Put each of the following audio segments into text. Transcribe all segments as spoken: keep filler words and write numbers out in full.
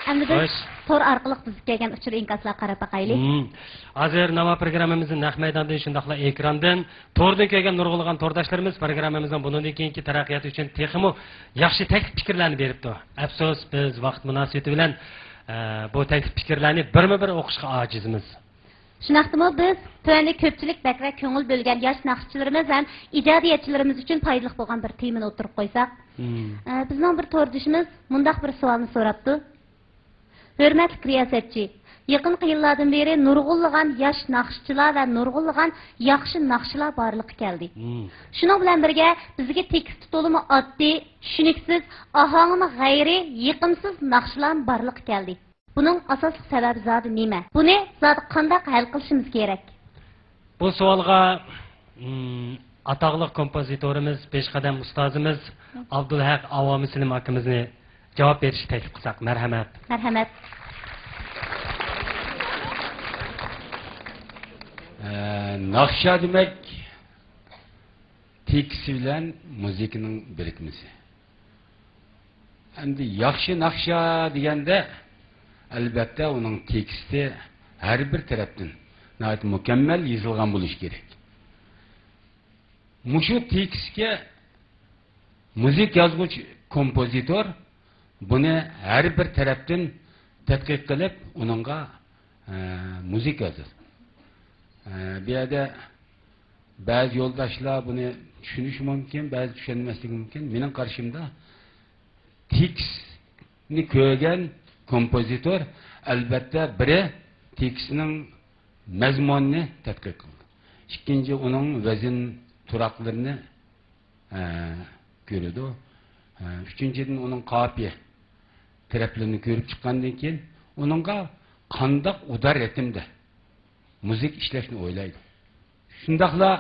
ئەمدى بىز خوش. تور ئارقىلىق بىزگە كەلگەن ئۇچۇر ئىنكاسلارغا قاراپ باقايلى. مم. ھازىر ناۋا پروگراممىمىزنى نەق مەيداندىن، شۇنداقلا ئېكراندىن، توردىن كۆرگەن نۇرغۇنلىغان تورداشلىرىمىز پروگراممىمىزنىڭ بۇنىڭدىن كېيىنكى تەرەققىياتى ئۈچۈن تېخىمۇ ياخشى تەكلىپ پىكىرلەرنى بېرىپتۇ. ئەپسۇس، بىز ۋاقىت مۇناسىۋىتى بىلەن، ئە، بۇ تەكلىپ پىكىرلەرنى بىرمۇ بىر ئوقۇشقا ئاجىزمىز. شۇنداقتىمۇ بىز تۆۋەندە كۆپچىلىك بەكرەك كۆڭۈل بۆلگەن ياش ناخشىچىلىرىمىز ھەم ئىجادىيەتچىلىرىمىز ئۈچۈن پايدىلىق بولغان بىر تېمىنى ئوتتۇرىغا قويساق. مم. ئە، بىزنىڭ بىر توردىشىمىز مۇنداق بىر سوئالنى سوراپتۇ. ھۆرمەتلىك رىياسەتچى، يېقىنقى يىللاردىن بېرى نۇرغۇنلىغان ياش ناخشىچىلار ۋە نۇرغۇنلىغان ياخشى ناخشىلار بارلىققا كەلدى. مم. شۇنىڭ بىلەن بىرگە، بىزگە تېكىستى تولىمۇ ئاددىي، چۈشىنىكسىز، ئاھاڭىمۇ غەيرىي، يېقىمسىز ناخشىلارمۇ بارلىققا كەلدى. بۇنىڭ ئاساسلىق سەۋەبى زادى نېمە؟ بۇنى زادى قانداق ھەل قىلىشىمىز كېرەك؟ بۇ سوئالغا، مم، ئاتاقلىق كومپوزىتورىمىز، پېشقەدەم ئۇستازىمىز ئابدۇلھەق ئاۋامىسلىم ئاكىمىزنى جاۋاب بېرىشكە تەكلىپ قىلساق. مەرھەمەت. مەرھەمەت. ئە، ناخشا دېمەك، تېكىستى بىلەن مۇزىكىنىڭ بىرىكمىسى. ئەمدى ياخشى ناخشا دېگەندە، ئەلۋەتتە، ئۇنىڭ تېكىستى ھەر بىر تەرەپتىن ناھايىتى مۇكەممەل يېزىلغان بولۇشى كېرەك. مۇشۇ تېكىستكە مۇزىكا يازغۇچى، كومپوزىتور بۇنى ھەر بىر تەرەپتىن تەتقىق قىلىپ، ئۇنىڭغا، ئە، مۇزىكا يازىدۇ. ئە، بۇ يەردە بەزى يولداشلار بۇنى چۈشىنىشى مۇمكىن، بەزى چۈشەنمەسلىكى مۇمكىن. مېنىڭ قارىشىمدا، تېكىستنى كۆرگەن كومپوزىتور، ئەلۋەتتە، بىرى تېكىستنىڭ مەزمۇنىنى تەتقىق قىلىدۇ. ئىككىنچى، ئۇنىڭ ۋەزىن تۇراقلىرىنى، ئە، كۆرىدۇ. ئە، ئۈچىنچىدىن، ئۇنىڭ قاپىيە تەرەپلىرىنى كۆرۈپ چىققاندىن كېيىن، ئۇنىڭغا قانداق ئۇدار رىتىمدە مۇزىكا ئىشلەشنى ئويلايدۇ. شۇنداقلا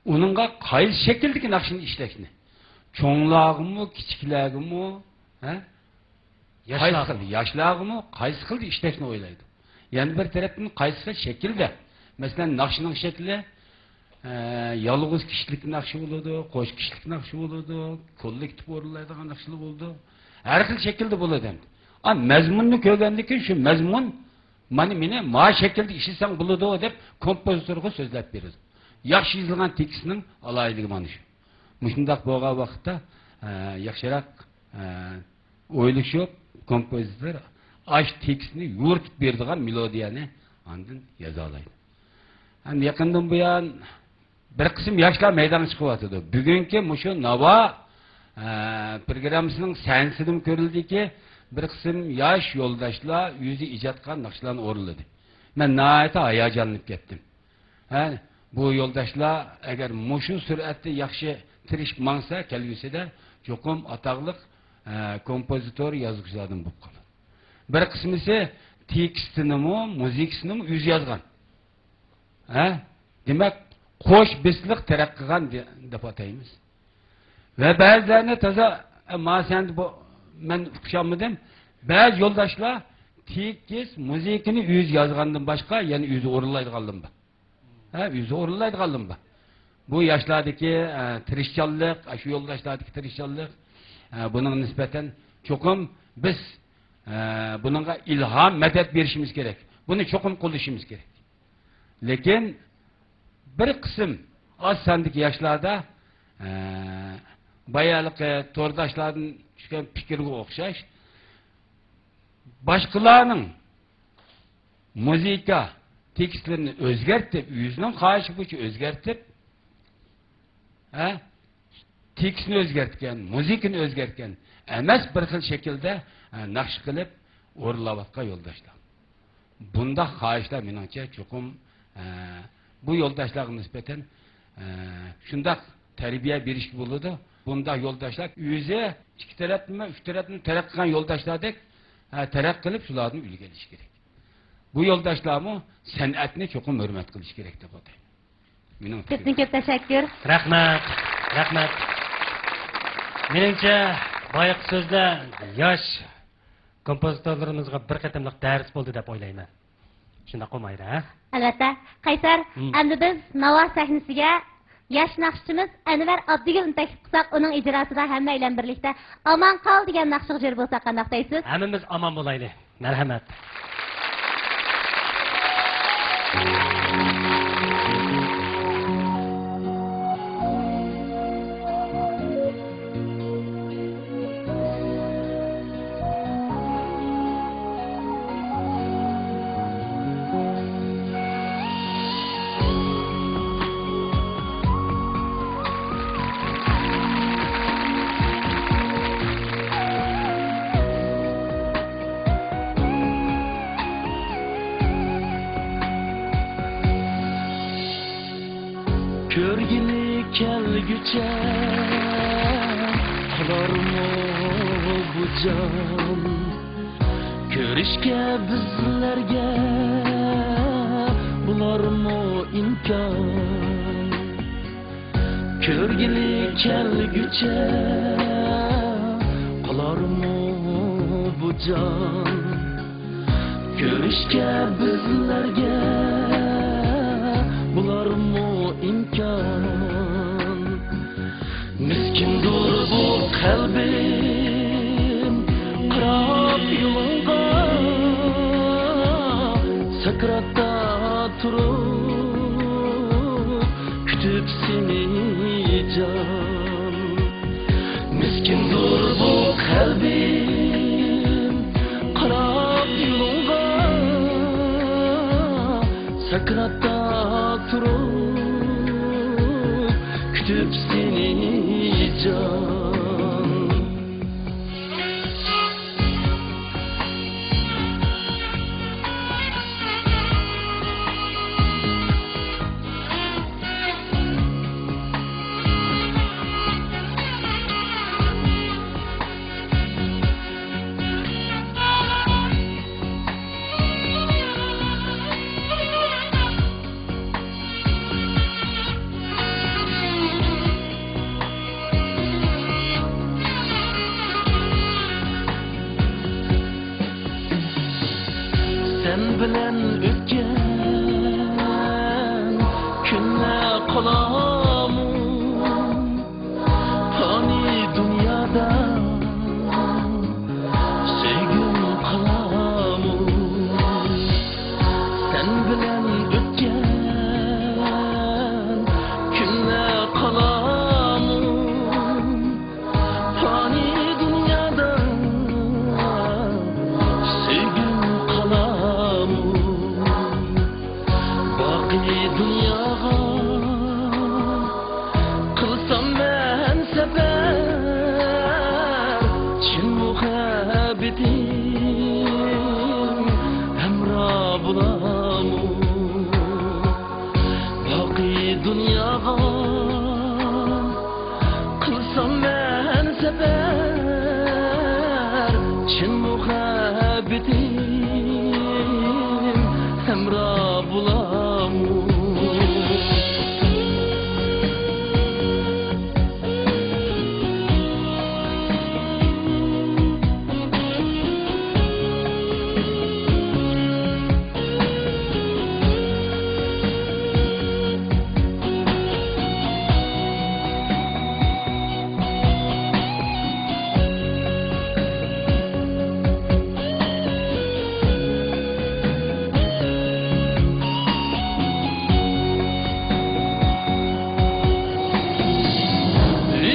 ئۇنىڭغا قايسى شەكىلدىكى ناخشىنى ئىشلەشنى، چوڭلارغىمۇ، كىچىكلەرگىمۇ، ھە؟ قايسى خىل، ياشلارغىمۇ، قايسى خىلدا ئىشلەشنى ئويلايدۇ. يەنە بىر تەرەپتىن، قايسى خىل شەكىلدە، مەسىلەن، ناخشىنىڭ شەكلى، ئە، يالغۇز كىشىلىك ناخشا بولىدۇ، قوش كىشىلىك ناخشا بولىدۇ، كوللېكتىپ ئورۇنلايدىغان ناخشىلار بولىدۇ. ھەر خىل شەكىلدە بولىدۇ ئەمدى. ئا، مەزمۇننى كۆرگەندىن كېيىن، شۇ مەزمۇن، مانا مېنى ما شەكىلدە ئىشلىسەڭ بولىدۇ دەپ، كومپوزىتورغا سۆزلەپ بېرىدۇ. ياخشى يېزىلغان تېكىستنىڭ ئالاھىدىلىكى مانا شۇ. مۇشۇنداق بولغان ۋاقىتتا، ئە، ياخشىراق، ئە، ئويلىشىپ، كومپوزىتور ئاشۇ تېكىستنى يورۇتۇپ بېرىدىغان مېلودىيەنى ئاندىن يازالايدۇ. ئەمدى يېقىندىن بۇيان، بىر قىسىم ياشلار مەيدانغا چىقىۋاتىدۇ. بۈگۈنكى مۇشۇ ناۋا، ئە، پروگراممىسىنىڭ سەھنىسىدىمۇ كۆرۈلدىكى، بىر قىسىم ياش يولداشلار ئۆزى ئىجاد قىلغان ناخشىلارنى ئورۇنلىدى. مەن ناھايىتى ھاياجانلىنىپ كەتتىم. ھە، بۇ يولداشلار ئەگەر مۇشۇ سۈرئەتتە ياخشى تىرىشىپ ماڭسا، كەلگۈسىدە چوقۇم ئاتاقلىق، ئە، كومپوزىتور، يازغۇچىلاردىن بولۇپ قالىدۇ. بىر قىسمىسى تېكىستىنىمۇ، مۇزىكىسىنىمۇ ئۆزى يازغان. ھە؟ دېمەك، قوش بېسىقلىق تەرەققىي قىلغان دە-، دەپ ئاتايمىز. ۋە بەزىلەرنى تازا، ئە، ما سەن بۇ، مەن ئۇقۇشالمىدىم. بەزى يولداشلار تېكىست، مۇزىكىنى ئۆزى يازغاندىن باشقا، يەنە ئۆزى ئورۇنلايدىغانلىرىمۇ بار. ھە، ئۆزى ئورۇنلايدىغانلىرىمۇ بار. بۇ ياشلاردىكى، ئە، تىرىشچانلىق، ئاشۇ يولداشلاردىكى تىرىشچانلىق، ئە، بۇنىڭغا نىسبەتەن چوقۇم بىز، ئە، بۇنىڭغا ئىلھام، مەدەت بېرىشىمىز كېرەك. بۇنى چوقۇم قوللىشىمىز كېرەك. لېكىن بىر قىسىم ئاز ساندىكى ياشلاردا، ئە، بايالىقى تورداشلاردىن چۈشكەن پىكىرگە ئوخشاش، باشقىلارنىڭ مۇزىكا تېكىستلىرىنى ئۆزگەرتىپ، ئۆزىنىڭ خاھىشى بويىچە ئۆزگەرتىپ، ھە؟ تېكىستنى ئۆزگەرتكەن، مۇزىكىنى ئۆزگەرتكەن ئەمەس، بىر خىل شەكىلدە، ھە، ناخشا قىلىپ ئورۇنلاۋاتقان يولداشلار. بۇنداق خاھىشلار مېنىڭچە چوقۇم، ھە، بۇ يولداشلارغا نىسبەتەن، ھە، شۇنداق تەربىيە بېرىشكە بولىدۇ. بۇنداق يولداشلار ئۆزى ئىككى تەرەپنىمۇ، ئۈچ تەرەپنىمۇ تەرەققىي قىلغان يولداشلاردەك، ھە، تەرەققىي قىلىپ شۇلاردىن ئۈلگە ئېلىشى كېرەك. بۇ يولداشلارمۇ سەنئەتنى چوقۇم ھۆرمەت قىلىشى كېرەك دەپ ئويلايمەن. مېنىڭ پىكرىم. كۆپتىن كۆپ تەشەككۈر. رەھمەت، رەھمەت. مېنىڭچە، بايىقى سۆزلەر ياش كومپوزىتورلىرىمىزغا بىر قېتىملىق دەرس بولدى دەپ ئويلايمەن. شۇنداققۇ، مايرا، ھە؟ ئەلۋەتتە. قەيسەر، مم. ئەمدى بىز ناۋا سەھنىسىگە ياش ناخشىچىمىز ئەنۋەر ئابدىگۈلنى تەكلىپ قىلساق، ئۇنىڭ ئىجراسىدا ھەممەيلەن بىرلىكتە ئامان قال دېگەن ناخشىغا جۆر بولساق قانداق دەيسىز؟ ھەممىمىز ئامان بولايلى. مەرھەمەت. كۆرگىلى كەلگۈچە قالارمۇ بۇ جان؟ كۆرۈشكە بىزلەرگە بولارمۇ ئىمكان؟ كۆرگىلى كەلگۈچە قالارمۇ بۇ جان؟ كۆرۈشكە بىزلەرگە بولارمۇ ئىمكان؟ مىسكىندۇر بۇ قەلبىم قاراپ يولۇڭغا، سەكراتتا تۇرۇپ كۈتۈپ سېنى جان. مىسكىندۇر بۇ قەلبىم قاراپ يولۇڭغا، سەكراتتا تۇرۇپ كۈتۈپ سېنى جان. سەن بىلەن ئۆتكەن كۈنلەر قالارمۇ پانىي دۇنيادا، سۆيگۈم قالارمۇ؟ سەن بىلەن ئۆتكەن كۈنلەر قالارمۇ پانىي دۇنيادا؟ سۆيگۈم قالارمۇ باقىي دۇنياغا؟ قىلسام مەن سەپەر، چىن مۇھەببىتىم ھەمراھ بولامۇ؟ باقىي دۇنياغا قىلسام مەن سەپەر، چىن مۇھەببىتىم ھەمراھ بولامۇ؟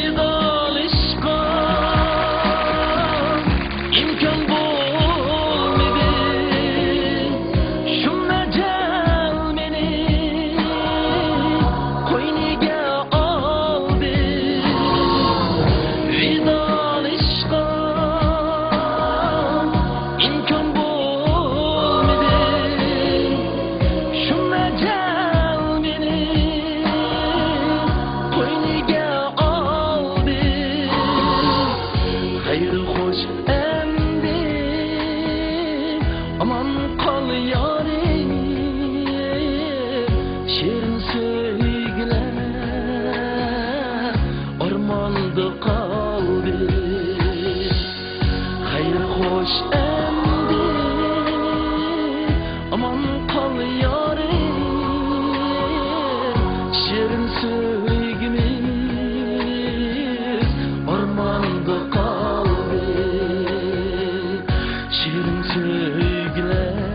ۋىدالىشىشقا ئىمكان بولمىدى. شۇم ئەجەل مېنى قوينىگە ئالدى. ۋىدالىشىشقا ئىمكان بولمىدى. شۇم ئەجەل مېنى قوينىگە ئالدى. خەير خوش ئەمدى، ئامان قال يارىم. شېرىن سۆيگۈلەر ئارماندا قالدى. خەير خوش ئەمدى، ئامان قال يارىم. شېرىن سۆيگۈلەر سۆيگۈلەر